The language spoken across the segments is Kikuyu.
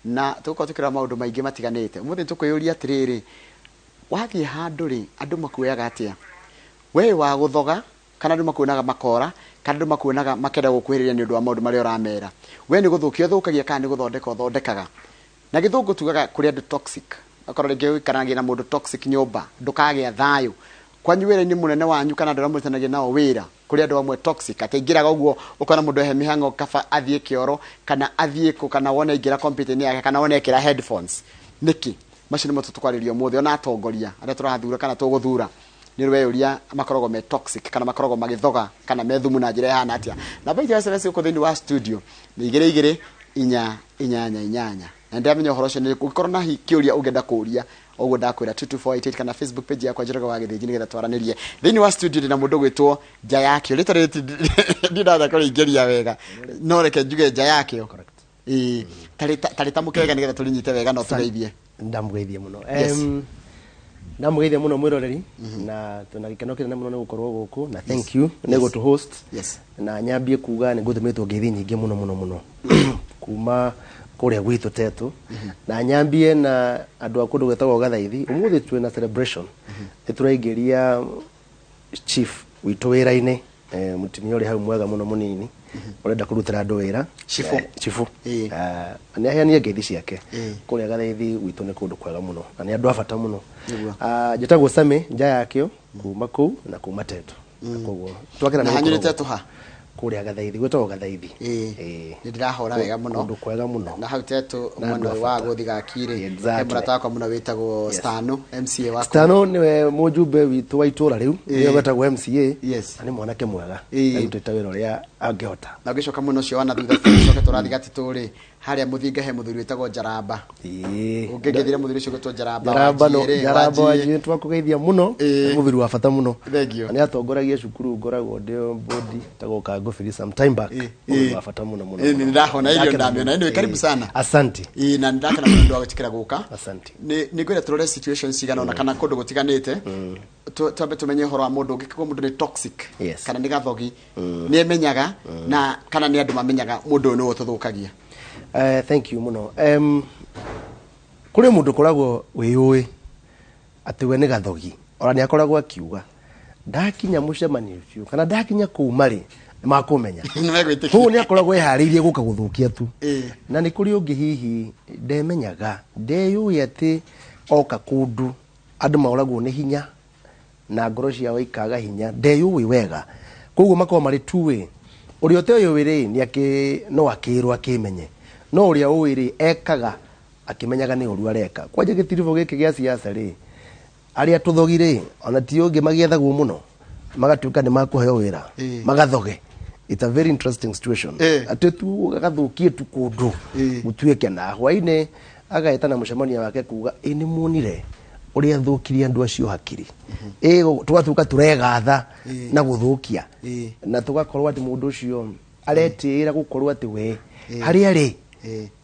Na tũgũkorwo tũkĩrora maũndũ maingĩ matiganĩte. Ũmũthĩ tũkwĩyũria atĩrĩrĩ, wathiĩ handũ rĩ, andũ makuoyaga atĩa? We wa gũthoga kana andũ makuonaga makora, kana andũ makuonaga makenda gũkuhĩrĩria nĩ ũndũ wa maũndũ marĩa ũramera? We nĩ gũthũkia ũthũkagia kana nĩ gũthondeka ũthondekaga? Na gĩthũngũ tugaga kũrĩ andũ toxic. Okorwo rĩngĩ ũikaranagia na mũndũ toxic nyũmba, ndũkagĩa thayũ. Kwanyu wĩra-inĩ mũnene wanyu kana andũ arĩa mũrutithanagia nao wĩra, kũrĩ andũ amwe toxic, atĩ aingĩraga ũguo ũkona mũndũ ehe mĩhang'o kaba athiĩ kĩoro kana athiĩ kũ, kana wone aingĩra computer-inĩ yake, kana wone ekĩra headphones. Nĩkĩ? Macio nĩmo tũkwarĩria ũmũthĩ. Ona atongoria arĩa tũrathura kana tũgũthura, nĩ weyũria makoragwo me toxic kana makoragwo magĩthoga kana me thumu na njĩra ĩhana atĩa. Namba itũ ya SMS gũkũ thĩinĩ wa studio nĩ igĩrĩ igĩrĩ inya inyanya inyanya. Na nĩndĩramenya ũhoro ũcio nĩ ũngĩkorwo na kĩũria ũngĩenda kũũria, ũguo ndakwĩra 22488 kana Facebook page yakwa Njoroge wa Gĩthĩnji nĩgetha twaranĩrie. Thĩinĩ wa studio ndĩna mũndũ ũgwĩtwo Nja Yakĩo. Rĩtwa rĩrĩ ndirĩ ndahota kũrĩingĩria wega, no reke njuge Nja Yakĩo. Ĩĩ, tarĩ tamũke wega nĩgetha tũrĩnyite wega na ũtũgeithie. Ndamũgeithia mũno. Ndamũgeithia mũno mwĩroreri, na twĩna gĩkeno kĩnene mũno nĩ gũkorwo gũkũ, na thank you nĩ gũtũ host. Na nyambie kuga nĩ ngũtũmĩtwo ngeithi nyingĩ mũno mũno mũno kuma kũrĩa gwitũ Tetu, na nyambie na andũ a kũndũ gwĩtagwo Gathaithi. Ũmũthĩ twĩna celebration, nĩ tũraingĩria chief witũ wĩra-inĩ, mũtumia ũrĩ hau mwega mũno mũnini ũrenda kũrutĩra andũ wĩra. Chifu. Chifu. Nĩ aheanire ngeithi ciake. Kũrĩa Gathaithi gwitũ nĩ kũndũ kwega mũno na nĩ andũ a bata mũno. Njĩtagwo Sami Nja Yakĩo kuma kũu na kuma Tetu. Na koguo twakena Na nĩ hanyu nĩ gũkorwo Tetu ha? Kũrĩa Gathaithi, gwĩtagwo Gathaithi. Nĩ ndĩrahũra wega mũno. Kũndũ kwega mũno. Na hau Tetu Na mwena andũ a wa bata. gũthiga Kiri. He mũrata wakwa mũno wĩtagwo Stano, MCA wakwa. Stano nĩwe mũjumbe witũ wa itũra rĩu. Nĩwe wetagwo MCA. Na nĩ mwanake mwega. Arutĩte wĩra ũrĩa angĩhota. Na ũgĩcoka mũno ũcio wa na thutha biũ, ũcoke tũrathiĩ Gatitũ rĩ, harĩa mũthinga he mũthuri wĩtagwo Njaramba. Ũngĩngethire mũthuri ũcio gwĩtwo Njaramba wa Njaramba no, G rĩ, wa Njaramba wa G. G, twakũgeithia mũno. Nĩ mũthuri wa bata mũno. Thank you. Na nĩ atongoragia cukuru ngoragwo ndĩ board tagwo Kangũbiri some time back. Mũthuri wa bata mũno mũno Nĩ mũno. ndahona irio Ndakena ndamĩona. mũno. Anyway, karibu sana. Asante. Na nĩ ndakena mũno nĩ ũndũ wa gwĩtĩkĩra gũka. Asante. Nĩ ngwenda tũrore situations cigana ũna kana kũndũ gũtiganĩte. Twambe tũmenye ũhoro wa mũndũ ũngĩkorwo mũndũ nĩ toxic kana nĩ gathogi, nĩ emenyaga na kana nĩ andũ mamenyaga mũndũ ũyũ nĩwe ũtũthũkagia. Thank you mũno. Kũrĩ mũndũ ũkoragwo wĩyũĩ atĩ we nĩ gathogi, ona nĩ akoragwo akiuga ndakinya mũcemanio ũcio kana ndakinya kũu marĩ nĩ makũmenya. Nĩ megwĩtĩkia. Koguo nĩ akoragwo eharĩirie gũka gũthũkia tu. Na nĩ kũrĩ ũngĩ hihi ndemenyaga, ndeyũĩ atĩ oka kũndũ andũ maũragwo nĩ hinya na ngoro ciao ikaga hinya, ndeyũĩ wega. Koguo makoragwo marĩ two way. Ũrĩa ũteyũĩ rĩ, nĩ no akĩrwo akĩmenye. No ũrĩa ũĩ rĩ, ekaga akĩmenyaga nĩ ũru areka. Kwanja gĩtiribũ gĩkĩ gĩa siasa rĩ, arĩa tũthogi rĩ, ona ti ũngĩ magĩethagwo mũno, magatuĩka nĩ makũheo wĩra, magathoge. It's a very interesting situation. Atĩ tu agathũkie tu kũndũ, gũtuĩke na hwainĩ agaĩtana mũcemanio wake kuga, ĩ nĩ muonire ũrĩa thũkirie andũ acio hakiri. Tũgatuĩka tũregatha na gũthũkia. Na tũgakorwo atĩ mũndũ ũcio aretĩĩra gũkorwo atĩ we harĩa rĩ,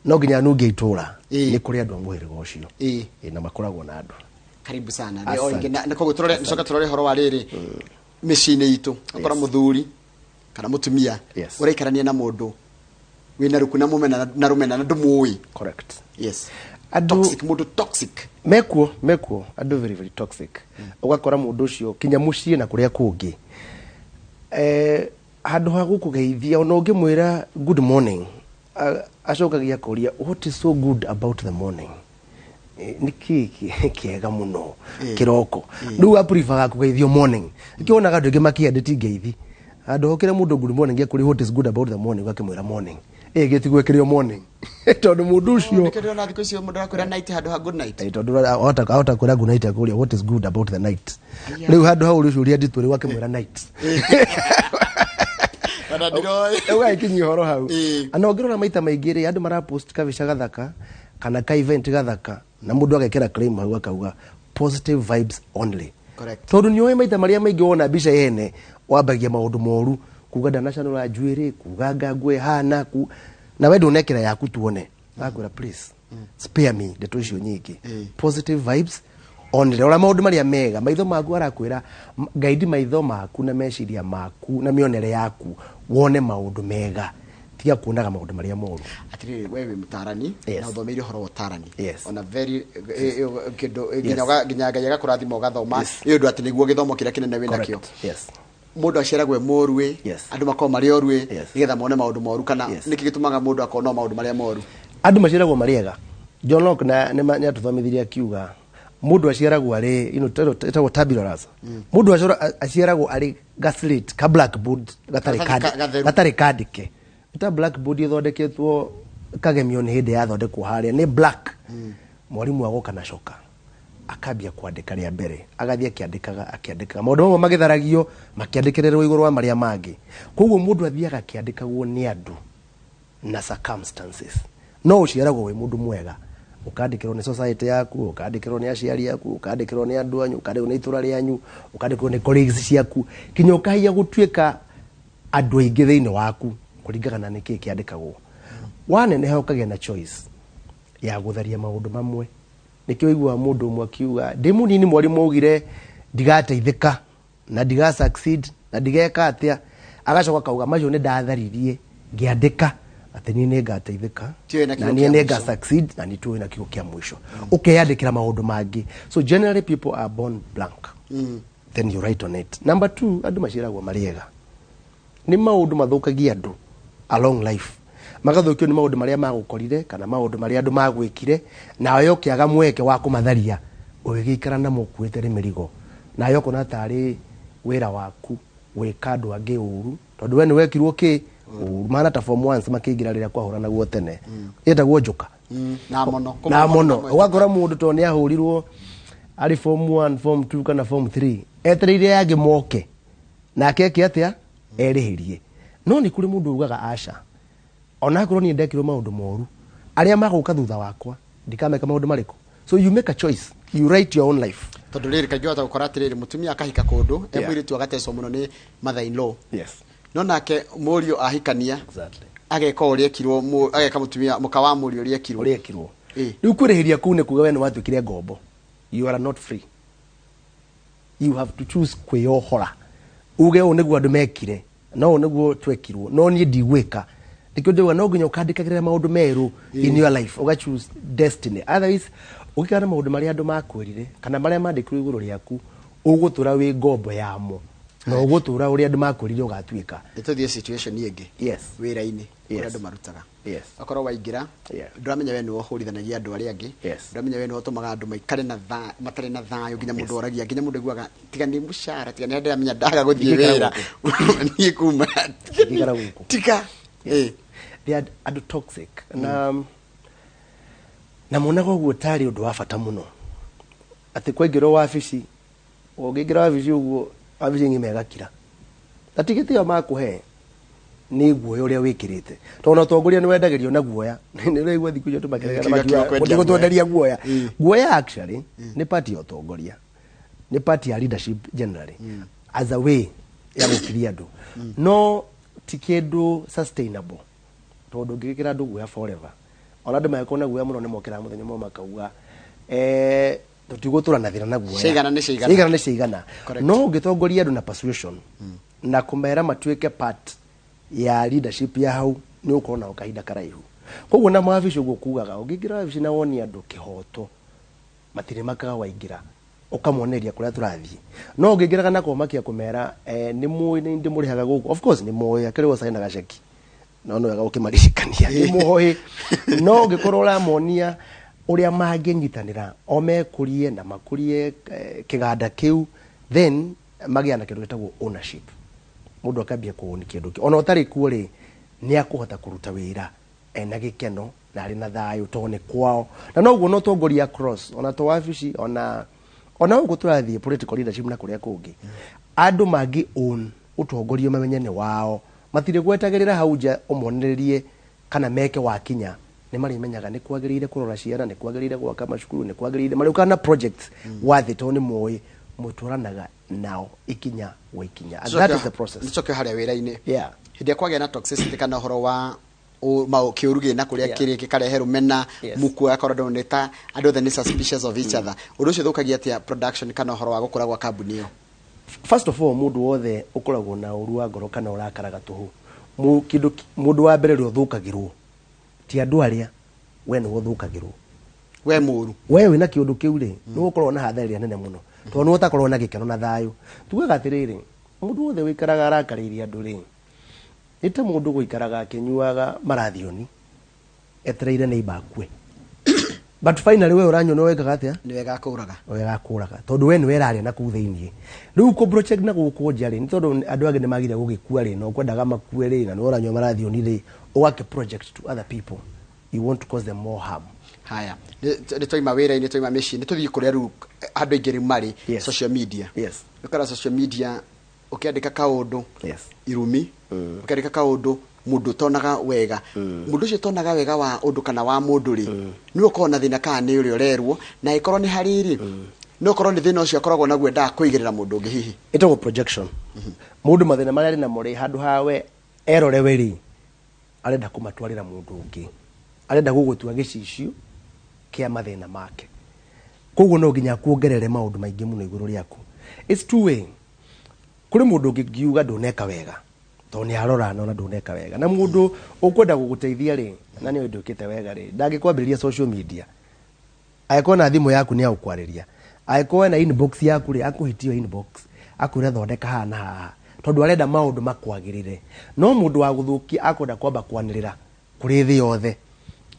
no nginya anunge itũra. Nĩ kũrĩ andũ a mũhĩrĩga ũcio. Na makoragwo na andũ. Karibu sana. Asante. O rĩngĩ, na koguo tũrore, tũrore ũhoro wa rĩrĩ, mĩciĩ-inĩ itũ. Ũkora mũthuri kana mũtumia ũraikarania na mũndũ wĩna ruku na mũmena na rũmena na ndũmũĩ. Andũ Toxic, mũndũ toxic. Mekuo, mekuo, andũ very, very toxic. Ũgakora mũndũ ũcio kinya mũciĩ na kũrĩa kũngĩ. Handũ ha gũkũgeithia, ona ũngĩmwĩra good morning, acokagia akũria, what is so good about the morning? Nĩ kĩ kĩega mũno kĩroko? Rĩu aprefer kũgeithio morning. Nĩkĩo wonaga andũ aingĩ makĩendeti ngeithi. Handũ hokĩre mũndũ good morning, ekũria what is good about the morning, ũgakĩmwĩra morning. Gĩtigwo ĩkĩrĩ o morning. Tondũ mũndũ ũcio Nĩkĩo ndĩrona thikũ icio mũndũ arakwĩra night handũ ha good night. Tondũ ahota kwĩra good night akũria what is good about the night. Rĩu handũ hau ũrĩ ũcio nditũ rĩu akĩmwĩra night. Ona ndiroĩ. Rĩu agĩkinyia ũhoro hau. Na ũngĩrora maita maingĩ rĩ, andũ marapost kabica gathaka kana ka event gathaka na mũndũ agekĩra claim hau akauga positive vibes only. Tondũ nĩ ũĩ maita marĩa maingĩ wona mbica yene wambagia maũndũ moru, kuga ndanacanũra njuĩrĩ, kuga nganguo ĩhana, na we ndũnekĩra yaku tuone. Agakwĩra please spare me ndeto icio nyingĩ. Positive vibes only. Rora maũndũ marĩa mega, maitho maku arakwĩra guide maitho maku na meciria maku na mĩonere yaku wone maũndũ mega. Tiga kuonaga maũndũ marĩa moru. Atiriri, we wi mutarani na uthomeire uhoro wa utarani, ona very kindu nginya nginya Ngai agakũrathima ũgathoma nĩ ũndũ atĩ nĩguo gĩthomo kĩrĩa kĩnene wĩ nakĩo. Mũndũ aciaragwo e mũru ĩ, andũ makorwo marĩ oru ĩ, nĩgetha mone maũndũ moru, kana nĩkĩ gĩtũmaga mũndũ akona maũndũ marĩa moru? Andũ maciaragwo marĩ ega. John Locke na nĩ atũthomithirie akiuga mũndũ aciaragwo arĩ ĩtagwo tabula rasa. Mũndũ aciaragwo arĩ ga slate, ka blackboard gatarĩ gatarĩ kandĩke. Ta blackboard ĩthondeketwo kagemio nĩ hĩndĩ yathondekwo harĩa nĩ black. Mwarimũ agoka na coka akambia kwandĩka rĩa mbere, agathiĩ akĩandĩkaga akĩandĩkaga, maũndũ mamwe magĩtharagio makĩandĩkĩrĩrwo igũrũ wa marĩa mangĩ. Koguo mũndũ athiaga akĩandĩkagwo nĩ andũ na circumstances. No ũciaragwo wĩ mũndũ mwega, ũkandĩkĩrwo nĩ society yaku, ũkandĩkĩrwo nĩ aciari aku, ũkandĩkĩrwo nĩ andũ anyu, ũkandĩkĩrwo nĩ itũra rĩanyu, ũkandĩkĩrwo nĩ colleagues ciaku, kinya ũkahia gũtuĩka andũ aingĩ thĩinĩ waku kũringana na nĩkĩĩ kĩandĩkagwo. Waneneha ũkagĩa na choice ya gũtharia maũndũ mamwe. Nĩkĩo ũiguaga mũndũ ũmwe akiuga, ndĩ mũnini mwarimũ augire ndigateithĩka na ndiga succeed na ndigeka atĩa, agacoka akauga macio nĩ ndatharirie ngĩandĩka atĩ niĩ nĩ ngateithĩka Tiũĩ na na kiugo niĩ kĩa nĩ mũico. nga succeed na nĩ tuĩ na kiugo kĩa mũico, ũkeyandĩkĩra maũndũ mangĩ. So generally people are born blank, then you write on it. Number two, andũ maciaragwo marĩ ega. Nĩ maũndũ mathũkagia andũ along life, magathũkio nĩ maũndũ marĩa magũkorire kana maũndũ marĩa andũ magwĩkire, nawe ũkĩaga mweke wa kũmatharia, ũgĩgĩikara namo ũkuĩte rĩ mĩrigo, nawe ũkona tarĩ wĩra waku gwĩka andũ angĩ ũru tondũ we nĩ wekirwo kĩ ũru. Mana ta form ones makĩingĩra rĩrĩa kwahũranagwo tene, ĩtagwo njuka Na mũno. Na mũno ũgakora mũndũ tondũ nĩ ahũrirwo arĩ form 1, form 2 kana form 3, etereire yangĩ moke nake eke atĩa, erĩhĩrie. No nĩ kũrĩ mũndũ ugaga aca, onakorwo niĩ ndekirwo maũndũ moru, arĩa magũka thutha wakwa ndikameka maũndũ marĩkũ. So you make a choice, you write your own life. Tondũ rĩrĩ, kaingĩ wahota gũkora atĩrĩrĩ, mũtumia akahika kũndũ e mũirĩtu agatecwo mũno nĩ mother in law, no nake mũriũ ahikania ageka ũrĩa ekirwo, ageka mũtumia mũka wa mũriũ ũrĩa ekirwo. Ũrĩa ekirwo. Ĩ. Rĩu kwĩrĩhĩria kũu nĩ kuga we nĩ watuĩkire ngombo. You are not free, you have to choose kwĩyohora, uge ũũ nĩguo andũ mekire no ũũ nĩguo twekirwo, no niĩ ndigwĩka. Nĩkĩo ndĩuga no nginya ũkandĩkagĩrĩra maũndũ merũ in your life, ũga choose destiny. Otherwise ũgĩikara na maũndũ marĩa andũ makwĩrire kana marĩa mandĩkirwo igũrũ rĩaku, ũgũtũra wĩ ngombo yamo na ũgũtũra ũrĩa andũ makwĩrire ũgatuĩka. Nĩ tũthiĩ situation ĩngĩ. Wĩra-inĩ kũrĩa andũ marutaga, akorwo waingĩra, ndũramenya we nĩwe ũhũrithanagia andũ arĩa angĩ, ndũramenya we nĩwe ũtũmaga andũ maikare na matarĩ na thayũ, nginya mũndũ oragia, nginya mũndũ aiguaga tiga nĩ mũcara, tiga nĩ ndĩramenya ndaga gũthiĩ Ndingĩikara wĩra niĩ kuma Ndingĩikara gũkũ. Tiga. They are andũ toxic na monaga ũguo tarĩ ũndũ wa bata mũno atĩ kwaingĩrwo wabici, ũngĩingĩra wabici ũguo, wabici ng'ima ĩgakira, na ti gĩtĩo makũhe, nĩ guoya ũrĩa wĩkĩrĩte, tondũ ona ũtongoria nĩ wendagĩrio na guoya. Nĩ ũraigua thikũ icio andũ makĩregana Kiugo makiuga, kĩa kwendia "Mũtigũtwenderia guoya." guoya. Guoya actually nĩ part ya ũtongoria, nĩ part ya leadership generally, as a way ya gũkiria andũ, no ti kĩndũ sustainable, tondũ ũngĩgĩkĩra andũ guoya forever, ona andũ mangĩkorwo na guoya mũno nĩ mokĩraga mũthenya ũmwe makauga, tũtigũtũra na thĩna na guoya. Ciaigana nĩ ciaigana. Ciaigana nĩ ciaigana. Correct. No ũngĩtongoria andũ na persuasion na kũmera matuĩke part ya leadership ya hau, nĩ ũkorwo nao kahinda karaihu. Koguo na mawabici ũguo kugaga, ũngĩingĩra wabici na wonie andũ kĩhoto, matirĩ makaga waingĩra ũkamoneria kũrĩa tũrathiĩ. No ũngĩingĩraga na kũmakia kũmera, nĩ mũĩ nĩ ndĩmũrĩhaga gũkũ, of course nĩ mũĩ, akĩrĩ gũcaina gaceki, no nĩ wega ũkĩmaririkania nĩ mũĩ. No ũngĩkorwo ũramonia ũrĩa mangĩnyitanĩra o mekũrie na makũrie kĩganda kĩu, then magĩa na kĩndũ gĩtagwo ownership. Mũndũ akambia kũũni kĩndũ kĩu, ona ũtarĩ kuo rĩ, nĩ akũhota kũruta wĩra ena gĩkeno na arĩ na thayũ tondũ nĩ kwao. Na noguo no tongoria across, ona to wabici, ona gũkũ tũrathiĩ political leadership na kũrĩa kũngĩ, andũ mangĩ own ũtongoria mamenye nĩ wao, matirĩ gwetagĩrĩra hau nja ũmonererie kana meke wakinya, nĩ marĩmenyaga nĩ kwagĩrĩire kũrora ciana, nĩ kwagĩrĩire gwaka macukuru, nĩ kwagĩrĩire marĩũkaga na projects wathĩ, tondũ nĩ moĩ mũtwaranaga nao ikinya gwa ikinya. And that is the process. Nĩcoke harĩa wĩra-inĩ, hĩndĩ ĩrĩa kwagĩa na toxicity kana ũhoro wa kĩũru gĩna kũrĩa kĩrĩ gĩkarehe rũmena, muku agakorwo andũ nĩ ta andũ othe nĩ suspicious of each other, ũndũ ũcio ũthũkagia atĩa production kana ũhoro wa gũkũra gwa kambuni ĩyo? First of all, mũndũ wothe ũkoragwo na ũru wa ngoro kana ũrakaraga tũhũ, Kĩndũ mũndũ wa mbere ũrĩa ũthũkagĩrwo ti andũ arĩa, we nĩwe ũthũkagĩrwo. We mũru. We wĩna kĩũndũ kĩu rĩ, nĩ ũgũkorwo na hathara ĩrĩa nene mũno, tondũ nĩ ũtakorwo na gĩkeno na thayũ. Tugaga atĩrĩrĩ, mũndũ wothe wĩikaraga arakarĩirie andũ rĩ, nĩ ta mũndũ gũikaraga akĩnyuaga marathioni etereire neighbor akue, but finally we ũranyua nĩ wekaga atĩa? Nĩ wega kũraga. Wega kũraga, tondũ we nĩwe ĩrarĩa na kũu thĩiniĩ. Rĩu kũ project na gũkũ nja rĩ, nĩ tondũ andũ angĩ nĩ magire gũgĩkua rĩ, na ũkwendaga makue rĩ, na nĩ ũranyua marathioni rĩ, ũgakĩ project to other people, you want to cause them more harm. Haya, nĩ twaima wĩra-inĩ, twaima mĩciĩ, nĩ tũthiĩ kũrĩa rĩu andũ aingĩ rĩu marĩ. Social media. Ũkora social media ũkĩandĩka kaũndũ, irumi, ũkĩandĩka kaũndũ, mũndũ ũtonaga wega, mũndũ ũcio ũtonaga wega wa ũndũ kana wa mũndũ rĩ, nĩwe ũkoragwo na thĩna, kana nĩ ũrĩa ũrerwo? Na ĩkorwo nĩ harĩ rĩ, no ũkorwo nĩ thĩna ũcio akoragwo naguo endaga kũigĩrĩra mũndũ ũngĩ hihi. Ĩtagwo projection. Mũndũ mathĩna marĩa arĩ namo rĩ, handũ hawe erore we rĩ, arenda kũmatwarĩra mũndũ ũngĩ, arenda gũgũtua gĩcicio kĩa mathĩna make. Koguo no nginya kuongerere maũndũ maingĩ mũno igũrũ rĩaku. It's two way. Kũrĩ mũndũ ũngĩngiuga ndũneka wega, tondũ nĩ arora nona ndũneka wega, na mũndũ ũkwenda gũgũteithia rĩ, na nĩ ndwĩkĩte wega rĩ, ndangĩkwambĩrĩria social media. Angĩkorwo na thimũ yaku nĩ agũkwarĩria, angĩkorwo ena inbox yaku rĩ, akũhĩtio inbox akwĩra thondeka haha na haha, tondũ arenda maũndũ makwagĩrĩre. No mũndũ wa gũthũkia akwenda kwamba kwanĩrĩra kũrĩ thĩ yothe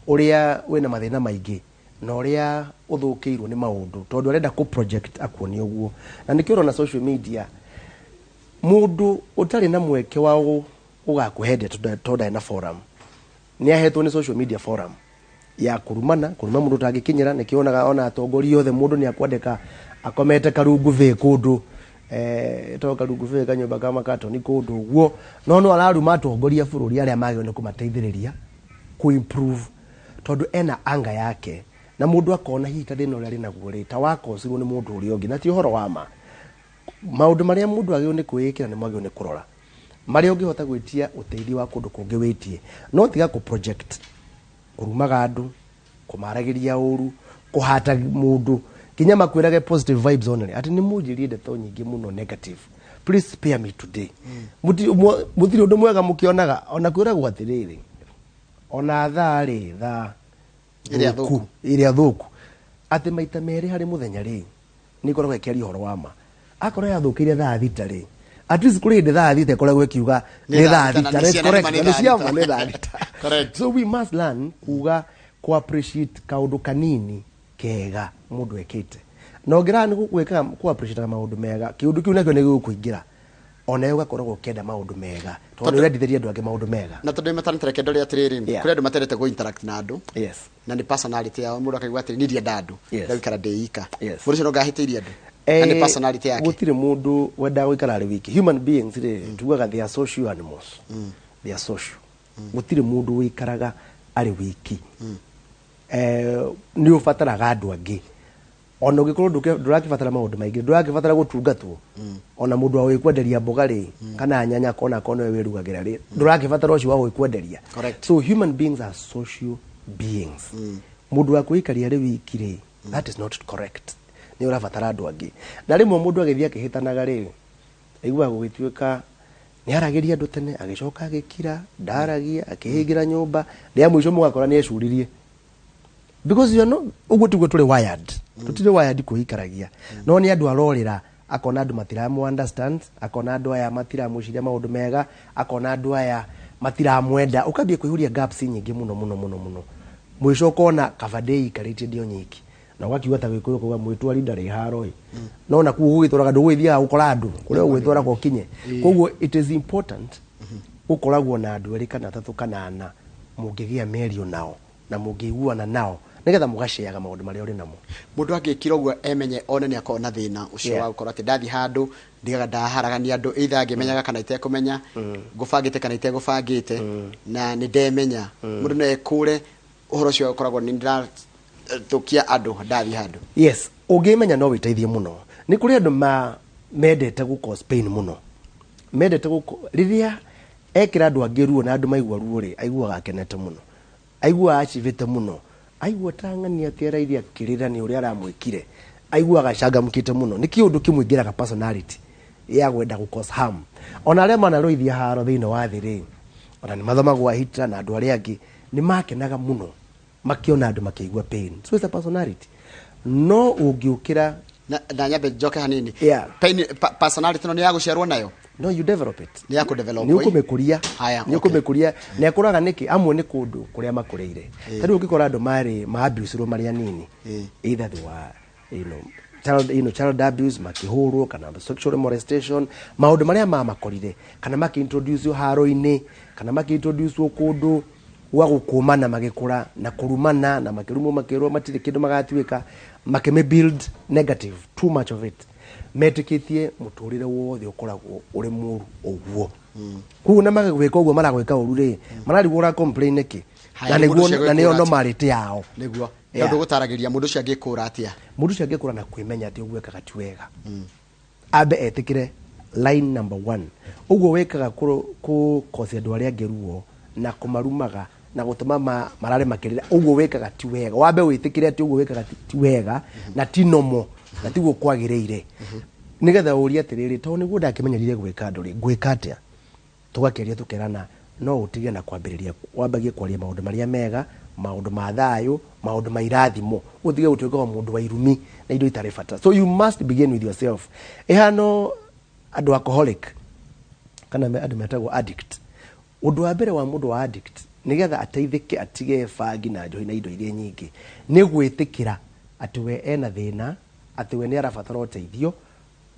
ũrĩa wĩna mathĩna maingĩ na ũrĩa ũthũkĩirwo nĩ maũndũ, tondũ arenda kũ project akuonie ũguo. Na nĩkĩo ũrona social media, mũndũ ũtarĩ na mweke wa gũgakũhe ndeto tondũ ndarĩ na forum, nĩ ahetwo nĩ social media forum ya kũrumana, kũruma mũndũ ũtangĩkinyĩra. Nĩkĩo wonaga ona atongoria othe, mũndũ nĩ akwandĩka akomete karungu bĩ kũndũ, to karungu bĩ kanyũmba ka makatoni kũndũ ũguo, no araruma atongoria bũrũri arĩa magĩrĩirwo nĩ kũmateithĩrĩria kũ improve, tondũ ena anga yake, na mũndũ akona hihi ta thĩna ũrĩa arĩ naguo rĩ, ta wakocirwo nĩ mũndũ ũrĩa ũngĩ, na ti ũhoro wa ma. Maũndũ marĩa mũndũ agĩrĩirwo nĩ kwĩĩkĩra nĩ mwagĩrĩirwo nĩ kũrora marĩa ũngĩhota gwĩtia ũteithio wa kũndũ kũngĩ wĩtie, no tiga kũ project, kũrumaga andũ, kũmaragĩria ũru, kũhata mũndũ, nginya makwĩrage positive vibes only, atĩ nĩ mũnjĩrie ndeto nyingĩ mũno negative, please spare me today. Mũtirĩ ũndũ mwega mũkĩonaga. Ona kwĩragwo atĩrĩrĩ, ona thaa rĩ, thaa Ĩrĩa thũku. Ĩrĩa thũku, atĩ maita merĩ harĩ mũthenya rĩ, nĩ ĩkoragwo ĩkĩaria ũhoro wa ma. Akorwo yathũkĩire 6:00 rĩ, at least kũrĩ hĩndĩ 6:00 ĩkoragwo ĩkiuga nĩ nĩ thaa thaa thita, na thita. nĩ That's ciana nĩ correct. ma nĩ Na nĩ thaa cia thita. ma nĩ 6:00. So we must learn kuga ku appreciate kaũndũ kanini kega mũndũ ekĩte, na ũngĩraga nĩ gwĩkaga ku appreciate maũndũ mega, kĩũndũ kĩu nakĩo nĩ gĩgũkũingĩra, onawe ũgakoragwo ũkĩenda maũndũ mega, tondũ nĩ ũrendithĩria andũ angĩ maũndũ mega. Na tondũ matanĩte, reke ndore atĩrĩrĩ, kũrĩ andũ matendete go interact na andũ, na nĩ personality yao. Mũndũ akaigua atĩrĩ, niĩ ndienda andũ, ndagũikara ndĩ ika. Mũndũ ũcio no ngahĩtĩirie andũ, na nĩ personality yake. Gũtirĩ mũndũ wendaga gũikara arĩ wiki. Human beings rĩ, tugaga they are social animals, they are social. Gũtirĩ mũndũ wĩikaraga arĩ wiki. Nĩ ũbataraga andũ angĩ, ona ũngĩkorwo ndũrakĩbatara maũndũ maingĩ, ndũrakĩbatara gũtungatwo, ona mũndũ wa gwĩkwenderia mboga rĩ, kana nyanya, kona kona we wĩrugagĩra rĩ, ndũrakĩbatara ũcio wa gwĩkwenderia. So human beings are social beings. Mũndũ wa kwĩikaria arĩ wiki rĩ, that is not correct. Nĩ ũrabatara andũ angĩ. Na rĩmwe mũndũ agĩthiĩ akĩhĩtanaga rĩ, aiguaga gũgĩtuĩka nĩ aragĩria andũ tene, agĩcoka agĩkira, ndaragia, akĩhingĩra nyũmba, rĩa mũico mũgakora nĩ ecuririe, because you know, ũguo tiguo tũrĩ wired. Tũtirĩ wired kwĩikaragia, no nĩ andũ arorĩra, akona andũ matiramu understand, akona andũ aya matiramwĩciria maũndũ mega, akona andũ aya matiramwenda, ũkambia kwĩhuria gaps nyingĩ mũno mũno mũno mũno, mũico ũkona kaba ndĩikarĩtie ndĩ o nyiki, na ũgakiuga ta Gĩkũyũ kuga mwĩtwari ndarĩ haro ĩ, no na kuo gũgĩtwaraga ndũgũgĩthiaga gũkora andũ kũrĩa ũgwĩtwaraga ũkinye. Koguo it is important gũkoragwo na andũ erĩ kana atatũ kana ana mũngĩgĩa mĩario nao na mũngĩiguana nao, nĩgetha mũgaceaga maũndũ marĩa ũrĩ namo. Mũndũ angĩkira ũguo emenye one nĩ akorwo na thĩna ũcio wa gũkorwo atĩ ndathiĩ handũ ndigaga ndaharagania andũ, either ngĩmenyaga kana itekũmenya, ngũbangĩte kana itegũbangĩte, na nĩ ndemenya, mũndũ no ekũre ũhoro ũcio ũkoragwo nĩ ndĩrathũkia andũ ndathiĩ handũ? Yes, ũngĩmenya no wĩteithie mũno. Nĩ kũrĩ andũ ma mendete gũ cause pain mũno, mendete gũko rĩrĩa ekĩra andũ angĩ ruo, na andũ maigua ruo rĩ, aiguaga akenete mũno, aiguaga acivĩte mũno, aigua ta ng'ania atĩ arairie akĩrĩra nĩ ũrĩa aramwĩkire, aiguaga acangamũkĩte mũno. Nĩ kĩũndũ kĩmũingĩraga personality ya gwenda gũ cause harm. Ona arĩa manarũithia haro thĩinĩ wa thĩ rĩ, Ona nĩ mathomagwo a Hitler na andũ arĩa angĩ nĩ makenaga mũno makiona andũ makĩigua pain. So it's a personality. No ũngĩũkĩra Na nyambe njoke hanini. Yeah. Pain, personality no nĩ ya gũciarwo nayo? No, you develop it. Nĩ ya kũdevelop, Nĩ ũkũmĩkũria. Haya, Nĩ okay. ũkũmĩkũria. Na ĩkũraga nĩkĩ? Amwe nĩ kũndũ kũrĩa makũrĩire. Ta rĩu ũngĩkora andũ marĩ ma-abuse-irwo marĩ anini, either they were child, child abuse, makĩhũrwo kana sexual molestation, maũndũ marĩa mamakorire, kana makĩintroduce haro-inĩ, kana makĩintroduce kũndũ gwa gũkũmana magĩkũra na kũrumana na makĩrumwo makĩrwo matirĩ kĩndũ magatuĩka, makĩmĩ build negative, too much of it, metĩkĩtie mũtũrĩre wothe ũkoragwo ũrĩ mũru ũguo. Koguo na magĩgwĩka ũguo maragwĩka ũru rĩ, mararigwo ũra complain nĩkĩ. Haya, Na mũndũ nĩguo ũcio na nĩyo agĩkũra atĩa? normality yao. Nĩguo. Yeah. Tondũ gũtaragĩria mũndũ ũcio angĩkũra atĩa? Mũndũ ũcio angĩkũra na kwĩmenya atĩ ũguo ekaga ti wega, ambe etĩkĩre line number one, ũguo wĩkaga kũkosia andũ arĩa angĩ ruo na kũmarumaga na gũtũma marare makĩrĩra, ũguo wĩkaga ti wega. Wambe wĩtĩkĩre atĩ ũguo wĩkaga ti wega na ti normal na tiguo kwagĩrĩire, nĩgetha ũrie atĩrĩrĩ, tondũ nĩguo ndakĩmenyerire gwĩka andũ rĩ, ngwĩka atĩa? Tũgakĩaria tũkerana no ũtige na kwambĩrĩria wambagie kwaria maũndũ marĩa mega, maũndũ ma thayũ, maũndũ ma irathimo, ũtige gũtuĩka o mũndũ wa irumi na indo itarĩ bata. So you must begin with yourself. Ĩhano andũ alcoholic kana andũ metagwo addict. Ũndũ wa mbere wa mũndũ wa addict nĩgetha ateithĩke atige bangi na njohi na indo iria nyingĩ nĩ gwĩtĩkĩra atĩ we ena thĩna, atĩ we nĩ arabatara ũteithio,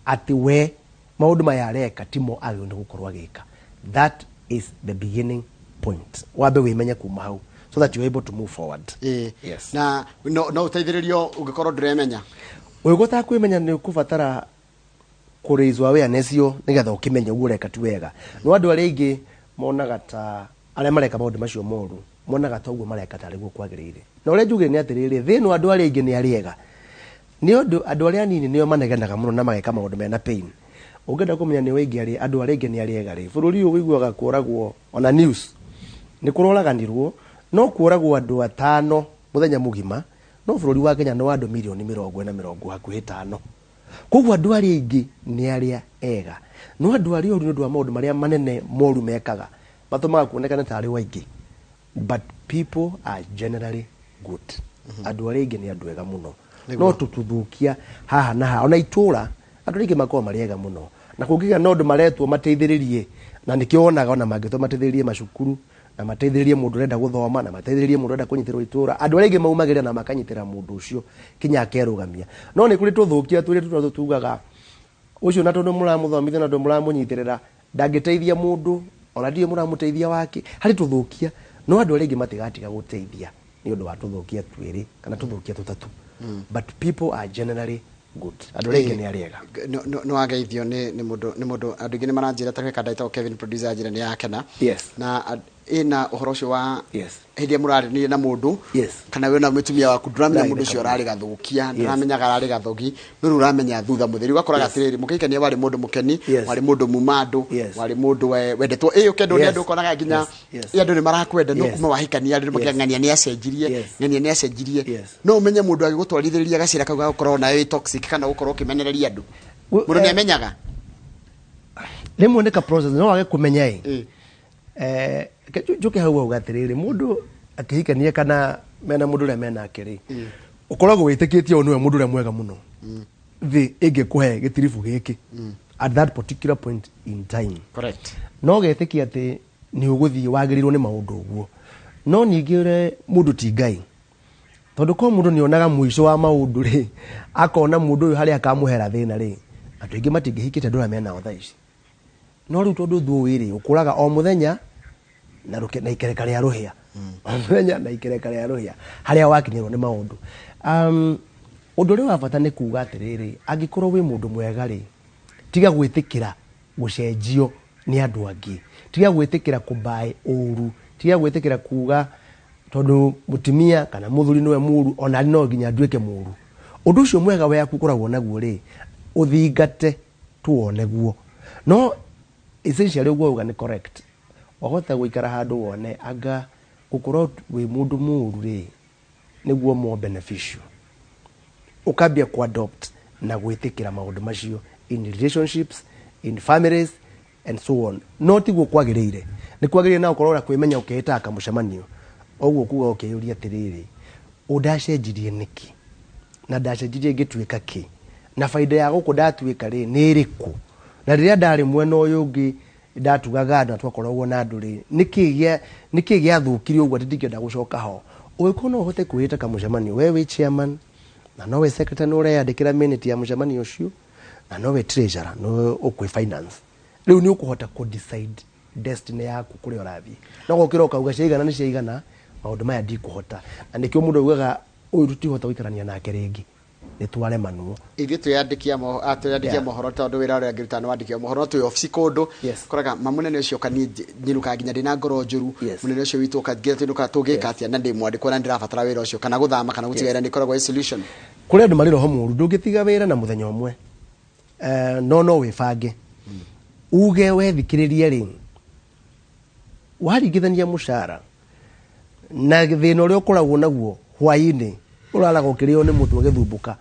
atĩ we maũndũ maya areka timo agĩrĩirwo nĩ gũkorwo agĩka. That is the beginning point. Wambe wĩmenye kuma hau so that you're able to move forward. Yes. Na no ũteithĩrĩrio ũngĩkorwo ndũremenya? Ũngĩkorwo ũtakwĩmenya nĩ ũkũbatara kũraise awareness yo nĩgetha ũkĩmenye ũguo ũreka ti wega. No andũ arĩa aingĩ monaga ta arĩa mareka maũndũ macio moru, monaga ta ũguo mareka tarĩ guo kwagĩrĩire. Na ũrĩa njugire nĩ atĩrĩrĩ, thĩ ĩno andũ arĩa aingĩ nĩ arĩega. Nĩ ũndũ andũ arĩa anini nĩo manegenaga mũno na mageka maũndũ mena pain. Ũngĩenda kũmenya nĩ waingĩ arĩa andũ arĩa aingĩ nĩ arĩega rĩ, bũrũri ũyũ ũiguaga kũragwo ona news. Nĩ kũroraganirwo, no kũragwo andũ atano mũthenya mũgima, no bũrũri wa Kenya nĩ wa andũ mirioni mĩrongo ĩna mĩrongo hakuhĩ ĩtano. Koguo andũ arĩa aingĩ nĩ arĩa ega. No andũ arĩa oru nĩ ũndũ wa maũndũ marĩa manene moru mekaga, matũmaga kuonekane tarĩ o aingĩ. But people are generally good. Andũ arĩa aingĩ nĩ andũ ega mũno. No tũtũthũkia haha na haha. Ona itũra, andũ arĩa aingĩ makoragwo marĩ ega mũno. Na kũngĩgĩa na ũndũ maretwo mateithĩrĩrie, na nĩkĩo wonaga ona mangĩtwo mateithĩrĩrie macukuru, na mateithĩrĩrie mũndũ ũrenda gũthoma, na mateithĩrĩrie mũndũ ũrenda kũnyitĩrwo itũra. Andũ arĩa aingĩ maumagĩrĩra na makanyitĩra mũndũ ũcio kinya akerũgamia. No nĩ kũrĩ tũthũkia tũrĩa tũtũ tugaga ũcio na tondũ mũramũthomithia na tondũ mũramũnyitĩrĩra ndangĩteithia mũndũ, ona ndiũĩ mũramũteithia wake. Harĩ tũthũkia, no andũ arĩa aingĩ matigatiga gũteithia nĩ ũndũ wa tũthũkia twĩrĩ kana tũthũkia tũtatũ. But people are generally good. Andũ arĩa aingĩ nĩ arĩega. No wageithio nĩ mũndũ. Andũ aingĩ nĩ maranjĩra ta gwĩka ndagĩtarĩ Kevin producer anjĩra nĩ yakena. Na ĩna ũhoro ũcio wa hĩndĩ ĩrĩa mũraranĩria na mũndũ, kana we na mũtumia waku, ndũramenya Right, mũndũ ũcio right. ararĩ gathũkia, ndũramenyaga ararĩ gathogi, no rĩu ũramenya thutha mũtheri. Ũgakoraga atĩrĩrĩ, mũkĩhikania warĩ mũndũ mũkeni, warĩ mũndũ muma andũ, warĩ mũndũ wendetwo. Ĩ, ũkendwo nĩ andũ, ũkonaga nginya ĩ, andũ nĩ marakwenda, no kuma wahikania andũ nĩ makiuga ng'ania nĩ acenjirie, ng'ania nĩ acenjirie. No ũmenye mũndũ agĩgũtwarithĩrĩria gacĩra kau ga gũkorwo nawe wĩ toxic kana gũkorwo ũkĩmenereria andũ. Mũndũ nĩ amenyaga? Rĩmwe nĩ ka process, no wage kũmenya ĩ. Njuke hau auga atĩrĩrĩ, mũndũ akĩhikania kana mena mũndũ ũrĩa menake rĩ, ũkoragwo wĩtĩkĩtie ũyũ nĩwe mũndũ ũrĩa mwega mũno thĩ ĩngĩkũhe gĩtiribũ gĩkĩ at that particular point in time. No getĩkia atĩ nĩ ũgũthiĩ wagĩrĩirwo nĩ maũndũ ũguo. No ningĩ ũrĩa mũndũ ti Ngai, tondũ korwo mũndũ nĩonaga mũico wa maũndũ rĩ, akona mũndũ ũyũ harĩa akamũhera thĩna rĩ, andũ aingĩ matingĩhikĩte andũ arĩa menao thaa ici. No rĩu tondũ thũĩ rĩ, ũkũraga o mũthenya na ikereka rĩa rũhĩa. O mũthenya na ikereka rĩa rũhĩa, harĩa wakinyĩrwo nĩ maũndũ. Ũndũ ũrĩa wa bata nĩ kuga atĩrĩrĩ, angĩkorwo wĩ mũndũ mwega rĩ, tiga gwĩtĩkĩra gũcenjio nĩ andũ angĩ, tiga gwĩtĩkĩra kũmbae ũru, tiga gwĩtĩkĩra kuga tondũ mũtumia kana mũthuri nĩwe mũru, ona no nginya nduĩke mũru. Ũndũ ũcio mwega waku ũkoragwo naguo rĩ, ũthingate tuone guo. No essentially ũguo auga nĩ correct. Wahota gũikara handũ wone anga gũkorwo wĩ mũndũ mũru rĩ, nĩguo more beneficial. Ũkambia ku-adopt na gwĩtĩkĩra maũndũ macio in relationships, in families, And so on. No tiguo kwagĩrĩire, nĩ kwagĩrĩire na ũkorwo na kwĩmenya, ũkĩĩtaga kamũcemanio ũguo kuga, ũkĩyũria atĩrĩrĩ, ũndacenjirie nĩkĩ na ndacenjirie ngĩtuĩka kĩ, na baida ya gũkũ ndatuĩka rĩ nĩ ĩrĩkũ, na rĩrĩa ndarĩ mwena ũyũ ũngĩ ndatugaga andũ na twakoragwo na andũ rĩ, nĩkĩ gĩathũkire ũguo atĩ ndingĩenda gũcoka ho? Ũngĩkorwo no ũhote kwĩĩta kamũcemanio, we wĩ chairman na nowe secretary, nĩ ũreyandĩkĩra minute ya mũcemanio ũcio, na nowe treasurer, nowe ũkwĩ finance, rĩu nĩ ũkũhota kũ decide destiny yaku kũrĩa ũrathiĩ. No gũkĩra ũkauga ciaigana nĩ ciaigana, maũndũ maya ndikũhota, na nĩkĩo mũndũ augaga ũyũ tũtihota gũikarania nake rĩngĩ, nĩ twaremanwo. Ithuĩ twĩyandĩkia mohoro, tondũ wĩra ũrĩa ngĩruta nĩ wandĩkia mohoro, no twĩ obici kũndũ koraga ma mũnene ũcio ka niĩ nyinũkaga nginya ndĩna ngoro njũru. Mũnene ũcio witũ ũka nginya twĩnũkaga tũngĩka atĩa na ndĩ mwandĩkwo na ndĩrabatara wĩra ũcio, kana gũthama kana gũtiga wĩra nĩ ĩkoragwo ĩ solution? Kũrĩ andũ marĩ roho mũru, ndũngĩtiga wĩra na mũthenya ũmwe. No wĩbange, uge wethikĩrĩrie rĩ, waringithania mũcara na thĩna ũrĩa ũkoragwo naguo hwaĩ-inĩ, ũraraga ũkĩrĩo nĩ mũtwe ũgĩthumbũka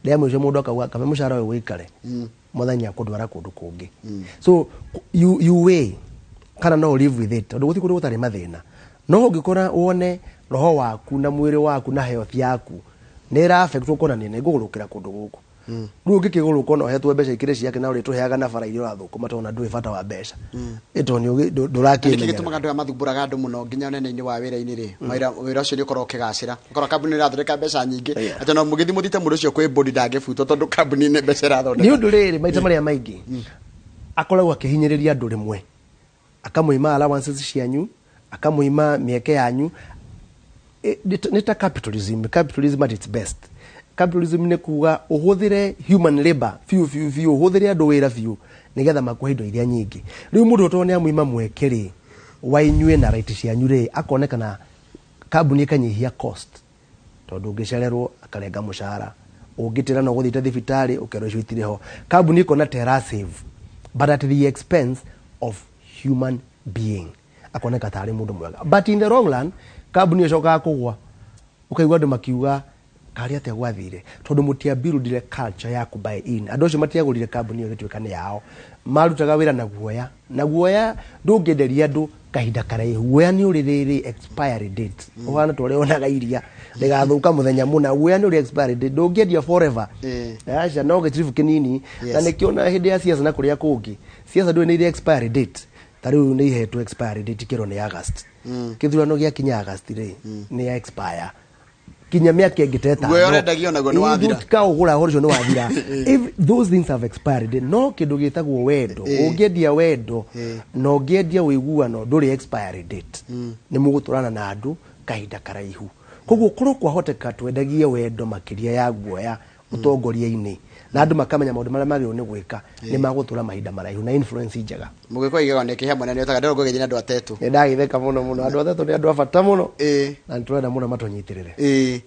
rĩa mũico, mũndũ akauga kabe mũcara ũyũ wĩikare, mũthenya akũndwara kũndũ kũngĩ. So you weigh kana no live with it, tondũ gũtirĩ kũndũ gũtarĩ mathĩna. No ũngĩkora wone roho waku na mwĩrĩ waku na health yaku nĩ ĩra affect, ũkona nĩ ngũgũrũkĩra kũndũ gũkũ. Rĩu ũngĩkĩgũrũka ona ũhetwo mbeca ikĩrĩ ciake na ũrĩtũheaga na bara iria ũrathũkũma, tondũ ona ndũĩ bata wa mbeca ĩ, tondũ nĩ Nĩkĩ ndũrakĩmenyerera. gĩtũmaga andũ aya mathumbũraga andũ mũno nginya ũnene-inĩ wa wĩra-inĩ rĩ, wĩra ũcio nĩ ũkorwo ũkĩgacĩra, ũkora kambuni nĩ ĩrathondeka mbeca nyingĩ, atĩ ona mũgĩthiĩ mũthite mũndũ ũcio kwĩ bodi ndangĩbutwo tondũ kambuni nĩ mbeca ĩrathondeka? Nĩ ũndũ rĩrĩ, maita marĩa maingĩ akoragwo akĩhinyĩrĩria andũ rĩmwe, akamũima allowances cianyu, akamũima mĩeke yanyu. Nĩ ta capitalism, capitalism at its best. Capitalism nĩ kuga ũhũthĩre human labor biũ biũ biũ, ũhũthĩre andũ wĩra biũ nĩgetha makuhe indo iria nyingĩ. Rĩu mũndũ tondũ nĩ amũima mweke rĩ wa inyuĩ na right cianyu rĩ, akonekana kambuni ĩkanyihia cost, tondũ ũngĩcererwo akarenga mũcara, ũngĩtĩra no gũthiĩte thibitarĩ ũkerwo icio itirĩ ho. Kambuni ĩkona ta ĩra save, but at the expense of human being, akoneka tarĩ mũndũ mwega, but in the long run kambuni ĩcokaga kũgwa, ũkaigua andũ makiuga karĩ atĩa gwathire, tondũ mũtiabuildire culture ya ku buy in. Andũ acio matiagũrire kambuni ĩyo ĩgĩtuĩka nĩ yao, marutaga wĩra na guoya, na guoya ndũngĩenderia andũ kahinda karaihu. Guoya nĩ ũrĩ rĩrĩ expiry date, ũhana ta ũrĩa wonaga iria rĩgathũka mũthenya mũna. Guoya nĩ ũrĩ expiry date, ndũngĩendia forever. Aca, no gĩtiribu kĩnini. Na nĩkĩo na hĩndĩ ya siasa na kũrĩa kũngĩ, siasa ndũĩ nĩ irĩ expiry date. Ta rĩu nĩ ihetwo expiry date, kĩro nĩ August. Kĩthurano gĩakinya August rĩ, nĩ ya expire kinya mĩaka ĩngĩ ta ĩtano. Guoya ũrendagio naguo nĩ wathira. Kaũgũra ũhoro ũcio nĩ wathira. If those things have expired, no kĩndũ gĩtagwo wendo, ũngĩendia wendo na ũngĩendia ũiguano, ndũrĩ expiry date, nĩ mũgũtũrana na andũ kahinda karaihu. Koguo korwo kwahoteka twendagie wendo makĩria ya guoya ũtongoria-inĩ, na andũ makamenya maũndũ marĩa magĩrĩirwo nĩ gwĩka, nĩ magũtũra mahinda maraihu na influence njega. Mũgĩkũyũ igego nĩ kĩhe mũnene ũtaga ndĩrona ngũgĩthiĩ na andũ atetũ. Nĩ ndagĩtheka mũno mũno. Andũ atetũ nĩ andũ a bata mũno na nĩ tũrenda mũno matũnyitĩrĩre.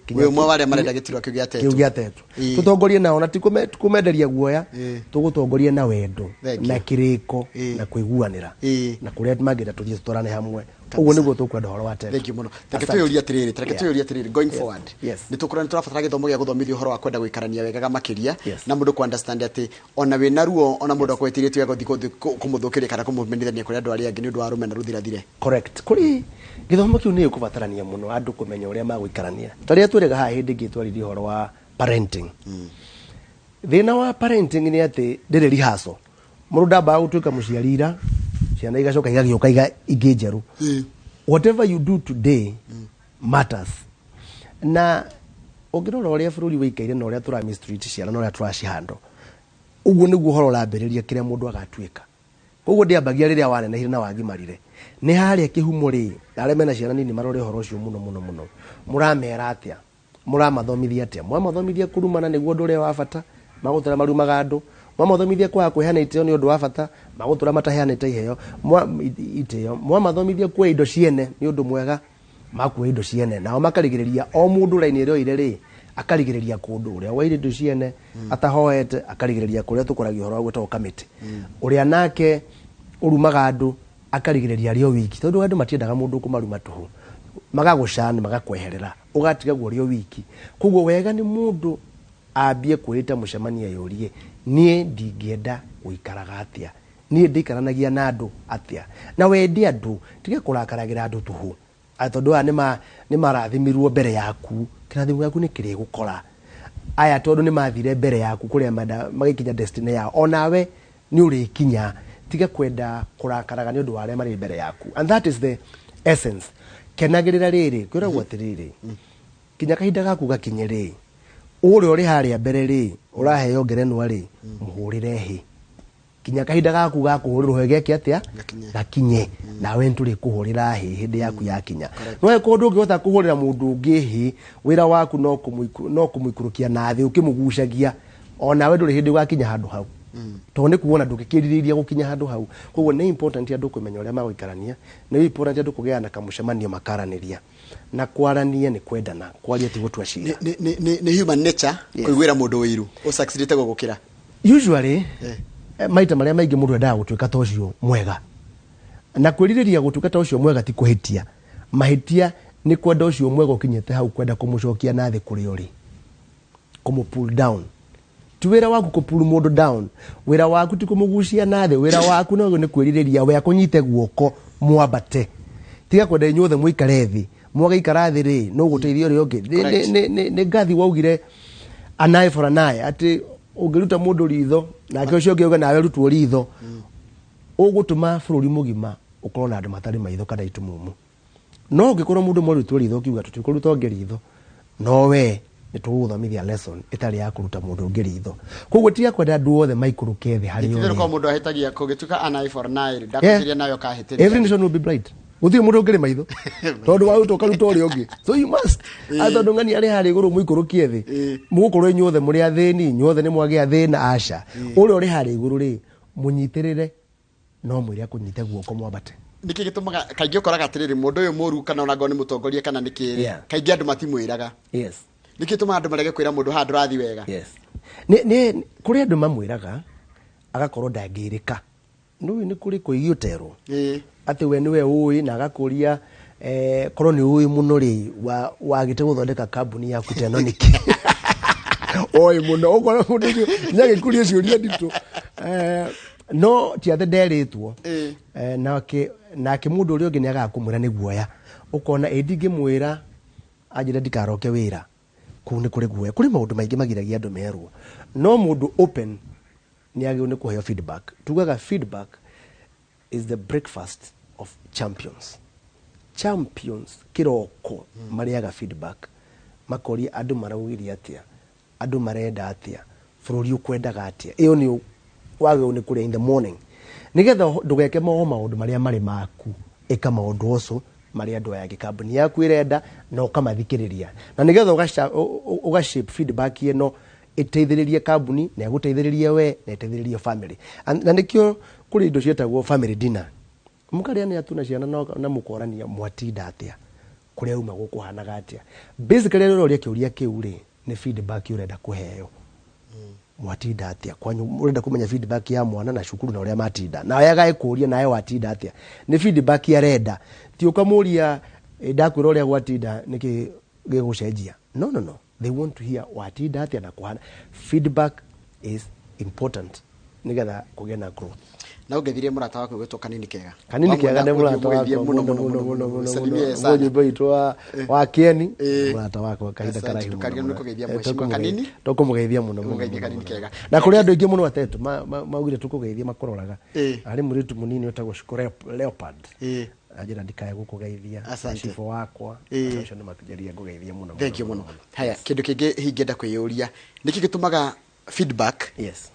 Wĩ ũmwe wa arĩa marenda gĩturwa kĩu gĩa kĩu tetũ. Gĩa tetũ tũtongorie nao, na ti kũmenderia guoya, tũgũtongoria na wendo Thank you. na kĩrĩko na kũiguanĩra na kũrĩa mangĩenda tũthiĩ tũtwarane hamwe. Ũguo nĩguo tũkwenda ũhoro wa tetũ. Thank you mũno. Reke Asante. twĩyũrie atĩrĩrĩ, reke twĩyũrie atĩrĩrĩ, going forward, nĩ tũkũra nĩ tũrabatara gĩthomo gĩa gũthomithia ũhoro wa kwenda gũikarania wega makĩria na mũndũ ku understand atĩ ona wĩna ruo, ona mũndũ akwĩtirĩtie wega, gũthiĩ kũmũthũkĩria kana kũmũmenithania kũrĩ andũ arĩa angĩ nĩ ũndũ wa rũmena rũthirathire. Correct. Kũrĩ gĩthomo kĩu nĩ gĩkũbatarania mũno, andũ kũmenya ũrĩa magũikarania. Ta rĩrĩa twĩrĩga haha hĩndĩ ĩngĩ twaririe ũhoro wa parenting, thĩna wa parenting nĩ atĩ ndĩrĩ rehearsal. Mũndũ ndambaga gũtuĩka mũciari ira, ciana igacoka igagĩũka ingĩ njerũ. Whatever you do today matters. Na ũngĩrora ũrĩa bũrũri wĩikaire na ũrĩa tũra mistreat ciana na ũrĩa tũracihando, ũguo nĩguo ũhoro ũrambĩrĩria kĩrĩa mũndũ agatuĩka. Koguo ndĩambagia rĩrĩa wanenehire na wagimarire, nĩ harĩa kĩhumo rĩ. Arĩa mena ciana nini marore ũhoro ũcio mũno mũno mũno. Mũramera atĩa? Mũramathomithia atĩa? Mwamathomithia kũrumana nĩguo ũndũ ũrĩa wa bata, magũtũra marumaga andũ. Mwamathomithia kwaga kwĩheana itĩo nĩ ũndũ wa bata, magũtũra mataheanĩte iheo itĩo. Mwamathomithia kuoya indo ciene nĩ ũndũ mwega, makuoya indo ciene, nao makarigĩrĩria o mũndũ raini ĩrĩa oire rĩ, akarigĩrĩria kũndũ ũrĩa woire indo ciene atahoete, akarigĩrĩria kũrĩa tũkoragia ũhoro wa gwĩtagwo kamĩtĩ. Ũrĩa nake ũrumaga andũ akarigĩrĩria arĩ o wiki, tondũ andũ matiendaga mũndũ ũkũmaruma tũhũ, magagũcani magakweherera, ũgatigagwo ũrĩ o wiki. Koguo wega nĩ mũndũ ambie kwĩĩta mũcemanio, yũrie, niĩ ndingĩenda gũikaraga atĩa? Niĩ ndĩikaranagia na andũ atĩa? Na wende andũ, tiga kũrakaragĩra andũ tũhũ. Atĩ tondũ aya nĩ marathimirwo mbere yaku, kĩrathimo gĩaku nĩ kĩrĩgũkora. Aya tondũ nĩ mathire mbere yaku kũrĩa menda magĩkinya destiny yao, onawe nĩ ũrĩkinya. Tiga kwenda kũrakaraga nĩ ũndũ wa arĩa marĩ mbere yaku. And that is the essence. Kenagĩrĩra rĩrĩ, kwĩragwo atĩrĩrĩ, kinya kahinda gaku gakinye rĩ, ũrĩa ũrĩ harĩa mbere rĩ, ũraheo ngerenwa rĩ, mũhũrĩre hĩ. Kinya kahinda gaku ga kũhũrĩrwo hĩ geke atĩa? Gakinye. Gakinye. Nawe nĩtũrĩkũhũrĩra hĩ hĩndĩ yaku yakinya. No angĩkorwo ndũngĩhota kũhũrĩra mũndũ ũngĩ hĩ, wĩra waku no kũmũikũrũkia na thĩ ũkĩmũgucagia, onawe ndũrĩ hĩndĩ ũgakinya handũ hau. Tondũ nĩ kuona ndũngĩkĩrirĩria gũkinya handũ hau. Koguo nĩ important andũ kũmenya ũrĩa magũikarania, nĩ important andũ kũgĩa na kamũcemanio makaranĩria. Na kwarania nĩ kwendana, kwaria ti gũtua cira. Nĩ human nature kũiguĩra mũndũ ũiru ũsucceedĩte gũgũkĩra. Usually, maita marĩa maingĩ mũndũ endaga gũtuĩka ta ũcio mwega. Na kwĩrirĩria gũtuĩka ta ũcio mwega ti kũhĩtia. Mahĩtia nĩ kwenda ũcio mwega ũkinyĩte hau kwenda kũmũcokia na thĩ kũrĩa ũrĩ. Kũmũ pull down. Ti wĩra waku kũ pull mũndũ down. Wĩra waku ti kũmũgucia na thĩ. Wĩra waku no nĩ kwĩrirĩria we akũnyite guoko mwambate. Tiga kwenda inyuothe mũikare thĩ. Mwagĩikara thĩ rĩ, no gũteithia ũrĩa ũngĩ. Nĩ Ngathi waugire an eye for an eye, atĩ ũngĩruta mũndũ ritho nake ũcio ũngĩ auge nawe rutwo ritho, ũgũtũma bũrũri mũgima ũkorwo na andũ matarĩ maitho kana itumumu. No ũngĩkorwo mũndũ ũmwe arutwo ritho ũkiuga tũtikũruta ũngĩ ritho, no we nĩ tũgũgũthomithia lesson ĩtarĩ ya kũruta mũndũ ũngĩ ritho. Koguo tiga kwenda andũ othe maikũrũke thĩ harĩ Ithuĩ ũrĩ. kwa mũndũ ahĩtagia kũngĩtuĩka an eye for an eye, ndakũhĩtĩria nawe ũkahĩtĩria. Every nation will be blind. Gũtirĩ mũndũ ũngĩrĩ maitho. Tondũ waruta ũkaruta ũrĩa ũngĩ. So you must. Tondũ ng'ani arĩ harĩa igũrũ mũikũrũkie thĩ. Mũgũkorwo inyuothe mũrĩ athĩni, inyuothe nĩ mwagĩa thĩna, aca. Ũrĩa ũrĩ harĩa igũrũ rĩ, mũnyitĩrĩre, no mwĩre akũnyite guoko mwambate. Nĩkĩ gĩtũmaga kaingĩ ũkoraga atĩrĩrĩ, mũndũ ũyũ mũru kana ona ngorwo nĩ mũtongoria kana nĩ kĩrĩ, kaingĩ andũ matimwĩraga. Nĩkĩ gĩtũmaga andũ marege kwĩra mũndũ haha ndũrathiĩ wega? Yes. Nĩ kũrĩ andũ mamwĩraga agakorwo ndangĩrĩka. Nĩũĩ nĩ kũrĩ kũigio terwo. Atĩ we nĩwe ũĩ na agakũria, korwo nĩ ũĩ mũno rĩ, wagĩte gũthondeka kambuni yaku ta ĩno nĩkĩ? Oĩ mũno, ũkora mũndũ ũcio nĩagĩkũria ciũria nditũ. No ti atĩ nderĩtwo. Nake mũndũ ũrĩa ũngĩ nĩagaga kũmwĩra nĩ guoya. Ũkona ĩ ndingĩmwĩra anjĩre ndikaroke wĩra. Kũu nĩ kũrĩ guoya. Kũrĩ maũndũ maingĩ magiragia andũ merwo. No mũndũ open nĩ agĩrĩirwo nĩ kũheo feedback. Tugaga feedback is the breakfast of champions. Champions kĩroko marĩaga feedback. Makoria andũ maraugire atĩa, andũ marenda atĩa, bũrũri ũkwendaga atĩa. Ĩyo nĩ wagĩrĩirwo nĩ kũrĩa in the morning. Nĩgetha ndũgeke maũndũ marĩa marĩ maku, ĩka maũndũ ũcio marĩa andũ aya angĩ kambuni yaku ĩrenda na ũkamathikĩrĩria. Na nĩgetha ũga shape feedback ĩno ĩteithĩrĩrie kambuni na ĩgũteithĩrĩrie we na ĩteithĩrĩrie family. Na nĩkĩo kũrĩ indo ciĩtagwo family dinner. Mũkarĩanĩra tu na ciana na mũkorania mwatinda atĩa, kũrĩa uma gũkũhanaga atĩa. Basically rĩrĩa ũroria kĩũria kĩu rĩ, nĩ feedback ũrenda kũheo. Mwatinda atĩa? Kwanyu ũrenda kũmenya feedback ya mwana na cukuru na ũrĩa matinda. Nawe agagĩkũria nawe watinda atĩa. Nĩ feedback arenda. Ti ũkamũria, ndakwĩra ũrĩa gwatinda nĩkĩ gĩgũcenjia. No, no, no. They want to hear watinda atĩa na kũhana. Feedback is important nĩgetha kũgĩe na growth. Na ũngethirie mũrata waku gwĩtwo Kanini Kega. Kanini Kega nĩ mũrata Wamwenda wakwa mũno, mũno, mũno, mũno, mũno, mũno, mũno. mũno, Salimie mũno. sana. Mũnyũmba witũ wa Kieni, mũrata wakwa kahinda Asante, karaihu mũno, ndũkariganĩrwo mũno. kũgeithia mheshimiwa Kanini. Tũkũmũgeithia mũno, mũno, Tũkũmũgeithia mũno, Kanini mũno. Kega. Na kũrĩ andũ aingĩ mũno atetũ, maugire tũkũgeithia makũroraga. Harĩ mũirĩtu mũnini wĩtagwo Shiko Leopard. Anjĩra ndikae gũkũgeithia. Asante. Cibũ wakwa. Andũ acio nĩ makĩgeria ngũgeithia mũno, mũno, Thank you mũno, mũno. mũno. Haya, kĩndũ kĩngĩ ingĩenda kwĩyũria, nĩkĩ gĩtũmaga feedback? Yes.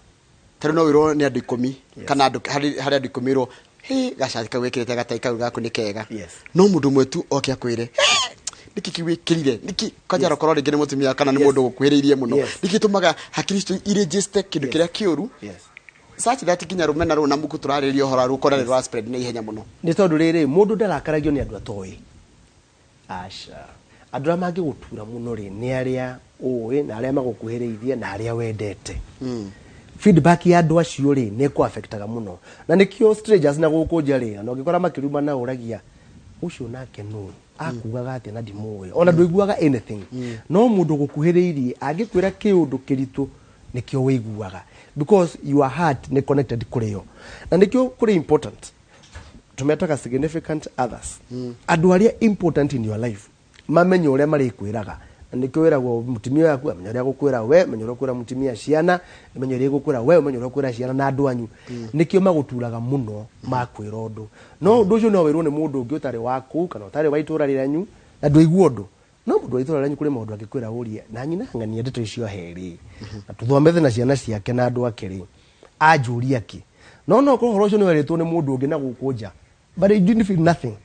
Tarĩu no wĩrwo nĩ andũ ikũmi, Yes. kana andũ, harĩ andũ ikũmi wĩrwo, hĩ, gacati kau wĩkĩrĩte gatai kau gaku nĩ kega. Yes. No mũndũ ũmwe tu oke akwĩre, hĩ, nĩkĩ kĩu wĩkĩrire? Nĩkĩ? Kwanja Yes. okorwo rĩngĩ nĩ mũtumia kana nĩ Yes. mũndũ ũgũkuhĩrĩirie mũno. Yes. Nĩkĩ gĩtũmaga hakiri citũ iregister kĩndũ Yes. kĩrĩa kĩũru? Yes. Such that nginya rũmena rũu na muku tũrarĩrĩria ũhoro rũu ũkona nĩ rũra spread na ihenya mũno. Nĩ tondũ rĩrĩ, mũndũ ndarakaragio nĩ andũ atoĩ. Aca. Andũ arĩa mangĩgũtura mũno rĩ, nĩ arĩa ũĩ na arĩa magũkuhĩrĩirie na arĩa wendete. Feedback ya andũ acio rĩ, nĩ ĩkũ-affectaga mũno. Na nĩkĩo strangers na gũkũ nja rĩ, na ũngĩkora makĩruma na ũragia, ũcio nake nũ? Akugaga atĩa na ndimũĩ. Ona ndũiguaga anything. No mũndũ ũgũkuhĩrĩirie, angĩkwĩra kĩũndũ kĩritũ, Nĩkĩo wĩiguaga, because your heart nĩ connected kũrĩ yo, na nĩkĩo kũrĩ important tũmetaga significant others, andũ arĩa important in your life, mamenye ũrĩa marĩkwĩraga. Na nĩkĩo wĩragwo mũtumia waku amenye ũrĩa gũkwĩra we, menye ũrĩa ũkwĩra mũtumia, ciana menye ũrĩa igũkwĩra we, ũmenye ũrĩa ũkwĩra ciana na andũ anyu. Nĩkĩo magũturaga mũno makwĩra ũndũ, no ũndũ ũcio no wĩrwo nĩ mũndũ ũngĩ ũtarĩ waku kana ũtarĩ wa itũra rĩanyu na ndũigua ũndũ. No mũndũ wa itũra rĩanyu kũrĩ maũndũ angĩkwĩra ũrie na nyina ng'ania ndeto icio herĩ na tũthomethe na ciana ciake na andũ ake rĩ, anjũria kĩ. No korwo ũhoro ũcio nĩ werĩtwo nĩ mũndũ ũngĩ na gũkũ nja, but you didn't feel nothing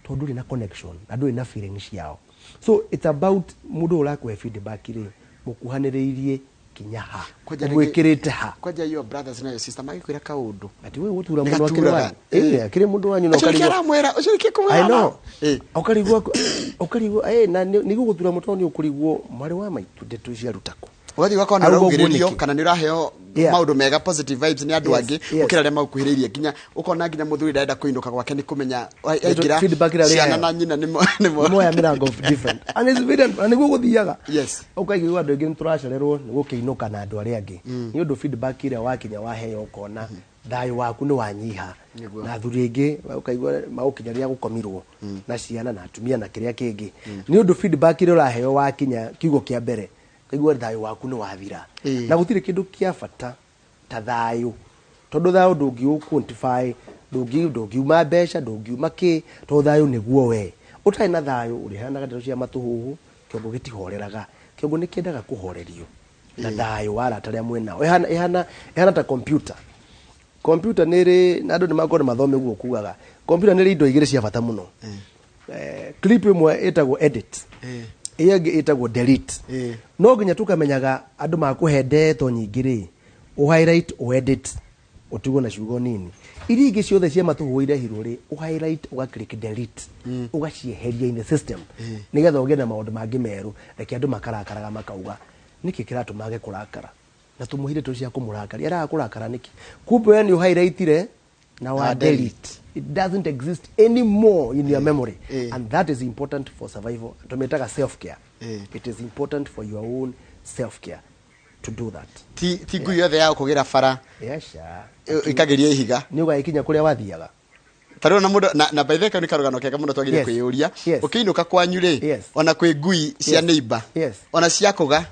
tondũ ndũrĩ na connection na ndũrĩ na feeling ciao. So it's about mũndũ ũrakũhe feedback rĩ, mũkuhanĩrĩirie kinya ha? Kwanja rĩngĩ- Mwĩkĩrĩte ha? Kwanja your brothers na your sister magĩkwĩra kaũndũ Ati we gũtura Nĩ mũno akĩrĩ gaturaga. wanyu. Ĩ, akĩrĩ mũndũ wanyu na Ũcio nĩkĩo ũkarigwo. aramwĩra, ũcio nĩkĩo I kũmwĩra. know. Ũkarigwo na nĩguo gũtura mũtwe nĩ ũkũrigwo mwarĩ wa maitũ ndeto ici aruta kũ. Ũgathiĩ ũgakora nĩ Arauga ũguo ũraugĩrĩrio nĩkĩ? kana nĩ ũraheo maũndũ mega, positive vibes nĩ andũ angĩ gũkĩra arĩa magũkuhĩrĩirie, nginya ũkona nginya mũthuri ndarenda kũinũka gwake nĩ kũmenya aingĩra Feedback ĩrĩa ciana arĩheo. na nyina nĩmo Moya mĩrango different and it's very, na nĩguo gũthiaga. Ũkaigua andũ aingĩ nĩ tũracererwo nĩ gũkĩinũka na andũ arĩa angĩ nĩ ũndũ feedback ĩrĩa wakinya waheo ũkona thayũ waku nĩ wanyiha. Na athuri aingĩ ũkaigua magũkinya rĩrĩa gũkomirwo na ciana na atumia na kĩrĩa kĩngĩ, nĩ ũndũ feedback ĩrĩa ũraheo wakinya kiugo kĩa mbere ũkaigua thayũ waku nĩ wathira. Na gũtirĩ kĩndũ kĩa bata ta thayũ, tondũ thayũ ndũngĩ quantify, ndũngiuma mbeca, ndũngiuma kĩ, tondũ thayũ nĩguo we. Ũtarĩ na thayũ ũrĩhanaga ndeto cia matũhũhũ. Kĩongo gĩtihoreraga, kĩongo nĩ kĩendaga kũhorerio na thayũ wa arata arĩa mwĩnao. Ĩhana ta computer. Computer nĩ ĩrĩ na andũ nĩ makorwo nĩ mathome ũguo kugaga computer nĩ ĩrĩ indo igĩrĩ cia bata mũno. Clip ĩmwe ĩtagwo edit, ĩyo ĩngĩ ĩtagwo delete. No nginya tũkamenyaga andũ makũhe ndeto nyingĩ rĩ, ũ highlight, ũ edit, ũtigwo na ciugo nini. Iria ingĩ ciothe cia matũhũhũ irehirwo rĩ, ũ highlight, ũga click delete, ũgacieheria in the system nĩgetha ũgĩe na maũndũ mangĩ merũ. Reke andũ makarakaraga makauga nĩkĩ kĩratũma age kũrakara na tũmũhe ndeto cia kũmũrakaria, araga kũrakara nĩkĩ? Kumbe we nĩ ũhighlightire na wa Na delete. It doesn't exist anymore in your memory. And that is important for survival. Tumetaga self care. It is important for your own self care to do that. Ti ngui yothe ya kũgĩra bara Yes. ĩkagĩria ihiga. Nĩ ũgagĩkinya kũrĩa wathiaga. Ta rĩu na mũndũ na by the way kau nĩ karũgano kega mũno twagĩrĩire kwĩyũria. Ũkĩinũka kwanyu rĩ, ona kwĩ ngui cia neighbor, ona cia kũga,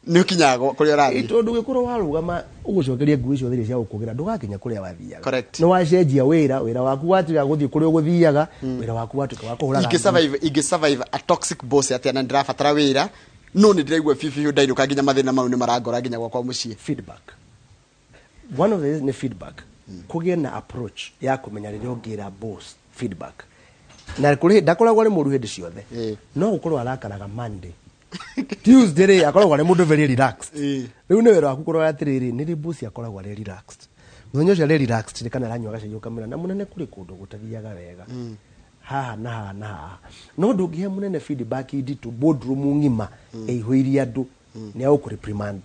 nĩ ũkinyaga kũrĩa ũrathiĩ. Tondũ ũngĩkorwo warũgama ũgũcokeria ngui ciothe iria cia gũkũgĩra, ndũgakinya kũrĩa wathiaga. Correct. Nĩ wacenjia wĩra waku, watiga gũthiĩ kũrĩa ũgũthiaga, wĩra waku watuĩka wa kũhũraga Ingĩ ngui. survive, ingĩ survive a toxic boss atĩa na ndĩrabatara wĩra, no nĩ ndĩraigua biũ biũ ndainũka nginya mathĩna mau nĩ marangora nginya gwakwa mũciĩ? Feedback, one of the nĩ feedback. Kũgĩe na approach ya kũmenya rĩrĩa ũngĩra boss feedback, na kũrĩ ndakoragwo arĩ mũru hĩndĩ ciothe. No gũkorwo arakaraga Monday, Tuesday rĩ akoragwo arĩ mũndũ very relaxed. Rĩu nĩ wĩra waku kũrora atĩrĩrĩ, nĩ rĩ boss akoragwo arĩ relaxed. Mũthenya ũcio arĩ relaxed nĩ kana aranyua gacai ũkamwĩra na mũnene kũrĩ kũndũ gũtathiaga wega haha na haha na haha. No ndũngĩhe mũnene feedback nditũ boardroom ng'ima ĩihũirie andũ, nĩ agũkũ reprimand.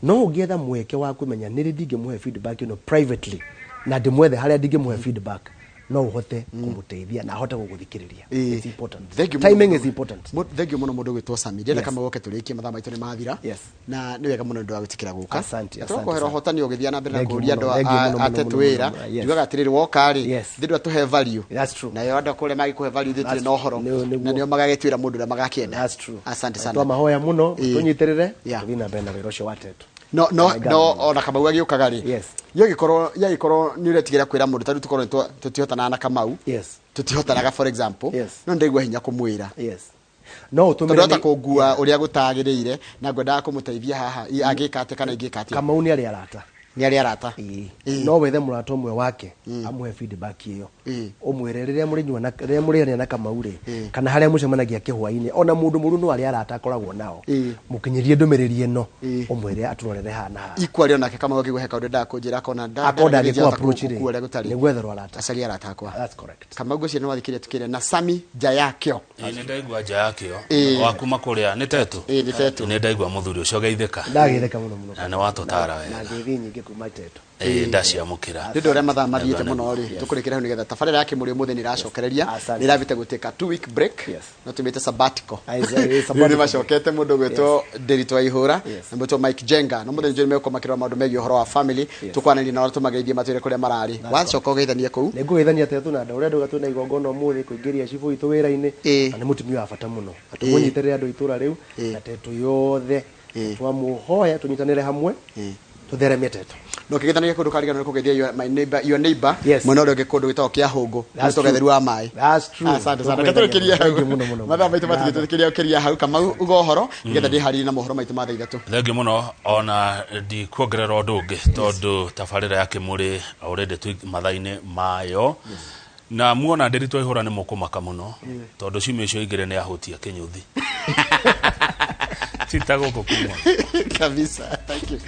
No ũngĩetha mweke wa kũmenya nĩ rĩ ndingĩmũhe feedback ĩno privately na ndĩmwethe harĩa ndingĩmũhe feedback, no ũhote kũmũteithia na ahote gũgũthikĩrĩria. It's important. Thank you mũno Timing mũndũ. is important. Thank you mũno mũndũ gwĩtwo Sami. Ndĩrenda kama woke tũrĩkie, mathaa maitũ nĩ mathira. Na nĩ wega mũno nĩ ũndũ wa gwĩtĩkĩra gũka. Asante, Na asante tũgakwĩra sana. ũhotani ũgĩthiĩ na mbere na Thank you kũria mũno, andũ thank you mũno, mũno, atetu mũno, wĩra. mũno, yes. Njugaga atĩrĩrĩ, woka rĩ, thĩ ndwatũhe value. That's true. Nayo andũ kũrĩa magĩkũhe value ithuĩ tũrĩ That's na ũhoro. nĩguo. Na nĩo magagĩtuĩra mũndũ ũrĩa magakĩenda. That's true. Asante sana. Twamahoya mũno tũnyitĩrĩre Yeah. tũthiĩ na mbere na wĩra ũcio wa tetu. No My God. no ona Kamau agĩũkaga rĩ, yagĩkorwo nĩ ũretigĩra kwĩra mũndũ, tarĩu tũkorwo tũtihotanaga na Kamau, tũtihotanaga for example, no ndĩraigua hinya kũmwĩra. No ũtũmĩre Tondũ ata nĩ- kũngua ũrĩa gũtagĩrĩire na ngwendaga kũmũteithia haha, angĩka atĩa kana ingĩka atĩa. Kamau nĩ arĩ arata. Nĩ arĩ arata. No wethe mũrata ũmwe wake amũhe feedback ĩyo, ũmwĩre rĩrĩa mũrĩnyua na rĩrĩa mũrĩania na Kamau rĩ, kana harĩa mũcemanagia kĩhwainĩ, ona mũndũ mũru no arĩa arata akoragwo nao, mũkinyĩrie ndũmĩrĩri ĩno, ũmwĩre atũrorere haha na haha. Equally onake Kamau akĩigua he kaũndũ endaga kũnjĩra akona Akonda agĩkũ approach rĩ, kũngua ũrĩa gũtarĩ. nĩ gwetherwo arata. Acarie arata akwa. That's correct. Kamau, ngwĩciria nĩ wathikĩrĩria tukĩria na Sami nja yakĩo. Ĩĩ, nĩ ndaigua nja yakĩo Ĩĩ. wa kuma kũrĩa nĩ tetu. Ĩĩ, nĩ tetu. Nĩ ndaigua mũthuri ũcio geithĩka. Ndagĩtheka mũno mũno. Na nĩ watũtara Na wega. ngeithi nyingĩ. kuma Teto. Ĩĩ, ndaciamũkĩra. Nĩ ũndũ ũrĩa mathaa mathiĩte mũno rĩ, tũkũrĩkĩra hau nĩgetha tabarĩra ya Kĩmũrĩ ũmũthĩ nĩ ĩracokereria. Asante. Nĩ ĩrambĩte gũtĩka 2 week break. Yes. No tũmĩte sabbatical. Aye, Rĩu sabbatical. nĩ macokete mũndũ ũgwĩtwo Ndĩritũ wa Ihũra na mũndũ Mike Jenga na mũthenya njũĩ megũkorwo makĩrora maũndũ megiĩ ũhoro wa family. Tũkwanĩria nao tũmageithie matwĩre kũrĩa mararĩ. Wacoka ũgeithanie kũu. Nĩ ngũgeithania Teto na ũrĩa ndauga twĩna igongona ũmũthĩ kũingĩria cibũ witũ wĩra-inĩ, Ĩĩ. na nĩ mũtumia wa bata mũno, na tũmũnyitĩrĩre andũ a itũra rĩu na Teto yothe. Twamũhoya tũnyitanĩre hamwe tũtheremie Teto. No kĩgeithanagia kũndũ kariganĩrwo kũgeithia my neighbor, your neighbor, Yes. mwena ũrĩa ũngĩ kũndũ gwĩtagwo Kĩahũngũ. That's Nĩ true. tũgetheru wa maĩ. That's true. Asante sana. Tũkũgeithania Reke tũrĩkĩrie mũno. hau. Thank you mũno, mũno, mũno. Mathaa maitũ matigĩtũrĩkĩria ũkĩria hau. Kamau uga ũhoro nĩgetha ndĩharĩrie na mohoro maitũ ma thaa 3. Thengiũ mũno, ona ndikuongerera ũndũ ũngĩ tondũ tabarĩra ya Kĩmũrĩ already twĩ mathaa-inĩ mayo, na muona Ndĩritũ Ihũra nĩ mũkũmaka mũno tondũ ciumia icio igĩrĩ nĩ ahũtia kĩnyũthi tita gũkũ kuma. Kabisa. Thank you.